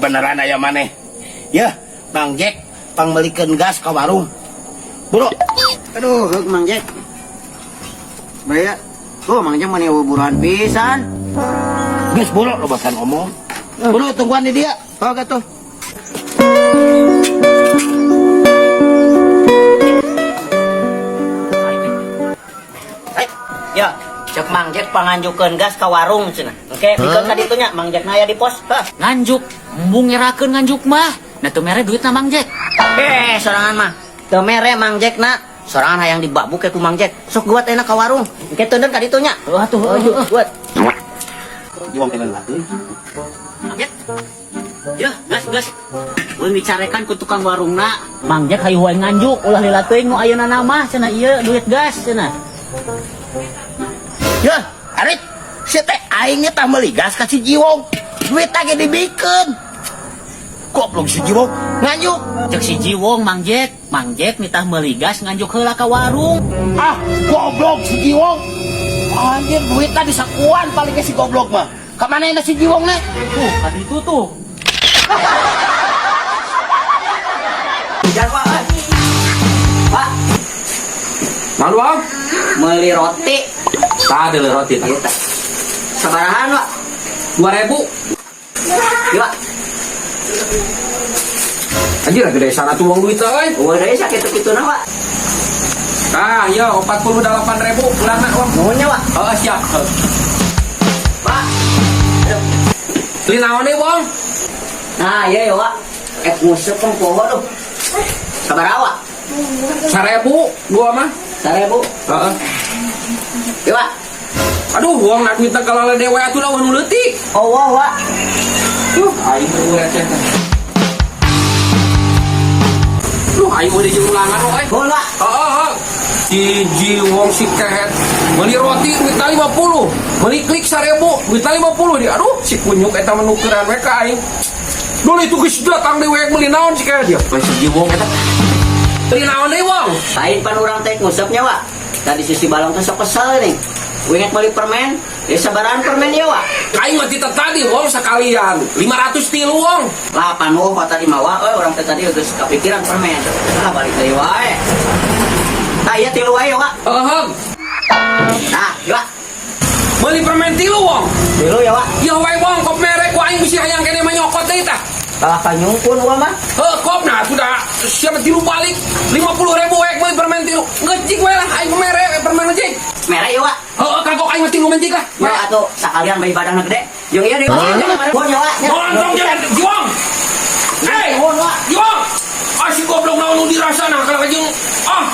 Kebenaran aya maneh. Yeuh, Mang Jack pangmeulikeun gas ka warung. Buru. Aduh, heug Mang Jack. Baya. Tuh Mang Jack mani buruan pisan. Geus buru lobasan omong. Buru tungguan di dia. Oh, gitu. Ya, cek Mang Jack panganjukeun gas ka warung cenah. Oke, pikeun ka ditu nya Mang Jack na aya di pos. Hah. Nganjuk, embung ngerakeun nganjuk mah. Nah teu mere duitna Mang Jack. Eh, sorangan mah. Teu mere Mang Jack na. Sorangan hayang dibabuk ku Mang Jack. Sok guat enak ka warung. Engke teundeun ka ditu nya. Heuh atuh, Oh, heuh. guat. Jiwong teh lagi. Mang Jack. Ya, gas gas. Ulun dicarekan ku tukang warungna. Mang Jack hayu wae nganjuk, ulah lila teuing nu ayeuna mah cenah ieu duit gas cenah. Yeuh, Arit, si teh aing tah meuli gas ka si Jiwong. Duit ge dibikeun. Goblok si Jiwong nganjuk. Cek si Jiwong Mang Jack, Mang Jack nitah meuli gas nganjuk heula ka warung. Ah, goblok si Jiwong. Anjir, duitnya disakuan paling ke si goblok mah. Kamana si Jiwong nih? Tuh, ka ditu tuh. Hujan, Pak. Eh. Pak, Malu ah? meuli roti. Tadi beli roti. Ieu tah. Sabarahan, Pak? 2000. Ieu, Pak. Anjir gede sana tuh uang duit euy. Eueuh deui sakitu-kituna, Pak. Tah, ya 48.000 pulangna uang. Nuhun nya, Pak. Heeh, siap. Pak. Aduh. Beli naon deui, Bang? Nah, iya ya, Wak. Eh, nguseup kan poho tuh. Sabaraha, Wak? 1000 gua mah. 1000. Heeh. Iya, Wak. Aduh, uang nak duitna kalala dewe atuh lah nu leutik. Oh, wah, Wak. Duh, aing mah receh teh. Duh, aing mah diulangan euy. Nuhun, Wak. Heeh, heeh. Si Jiwong si kehet meuli roti duitna 50, meuli klik 1000, duitna 50 dia. Aduh, si kunyuk eta mah nukeran we ka aing. Dulu itu geus datang deui we meuli naon si kehet dia. Lain si Jiwong eta. Beli naon deui, Wong? Lain pan urang teh ngusepnya, Wak. Tadi sisi balong teh sok kesel nih. Winget meuli permen, ya sabarahan permen ya, Wak. Aing mah tita tadi, Wong, sekalian. 503, Wong. Lah, pan oh, tadi mah, Wak. Euy, urang teh tadi geus kepikiran permen. Lah, balik deui wae. Tah, ieu tilu wae, Wak. Heeh. Nah, ieu, Wak. Meuli permen tilu, Wong. Tilu ya, Wak. Ya wae, Wong, kop merek ku aing bisi hayang kene mah nyokot deui tah. Kalah kanyungkun gua mah. Heuh, kop nah sudah siapa tilu balik 50.000 we meuli permen tilu. Ngejik we lah aing merek permen ngejik. Merek ya, Wak. Heuh, kagok aing mah tilu menjik lah. Ya atuh sakalian bayi badanna gede. Jeung ieu deui. Nuhun ya, Wak. Montong jangan Jiwong. Hei, Nuhun, Wak. Jiwong. Ah si goblok naon nu dirasana kalau jeung ah